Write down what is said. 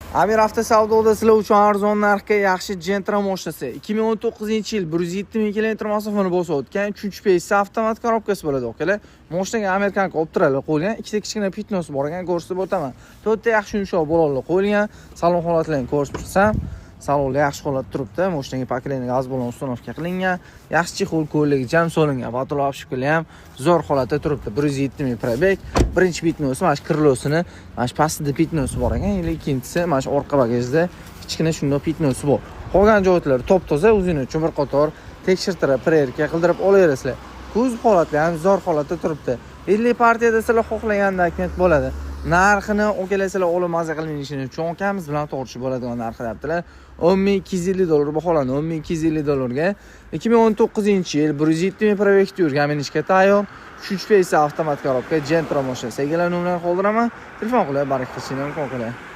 Amir Avto savdoda sizlar uchun arzon narxga yaxshi Gentra mashinasi. 2019-yil, 107 ming kilometr masofani bosib o'tgan 3-PS avtomat korobkasi bo'ladi, akalar. Mashinaga американка Optra'lar qo'yilgan, ikkita kichkina пятно si bor ekan, ko'rsatib o'taman. To'rtta yaxshi yumshoq balonlar qo'yilgan. Salon holatlarini ko'rsatib chiqsam, salonlar yaxshi holatda turibdi. Mashinaga поколение gaz balon установка qilingan. Yaxshi чехол ko'ylagi jam solingan. Потолок обшивка lar ham zo'r holatda turibdi. 107 ming пробег. Birinchi пятно si mana shu крыло sini, mana shu pastida пятно si bor ekan, или ikkinchisi mana shu orqa bagajda kichkina shundoq пятно si bor. Qolgan joylari top-toza, o'zini uchun bir qator tekshirtirib, проверка qildirib olaverasizlar. Kuzov holatlari ham zo'r holatda turibdi. 50 partiyada sizlar xohlagan dokument bo'ladi. Narxini okalasizlar, olib maza qilinishini uchun akamiz bilan tortishib bo'ladigan narxi deyaptilar. 10 250 dollar baholandi. 10 250 dollarga 2019-yil, 107 ming пробег da yurgan, minishga tayyor. 3 PS avtomat korobka Gentra mashinasi. Egalari nomerlarini qoldiraman. Telefon qilib baraka qilishinglar mumkin, akalar.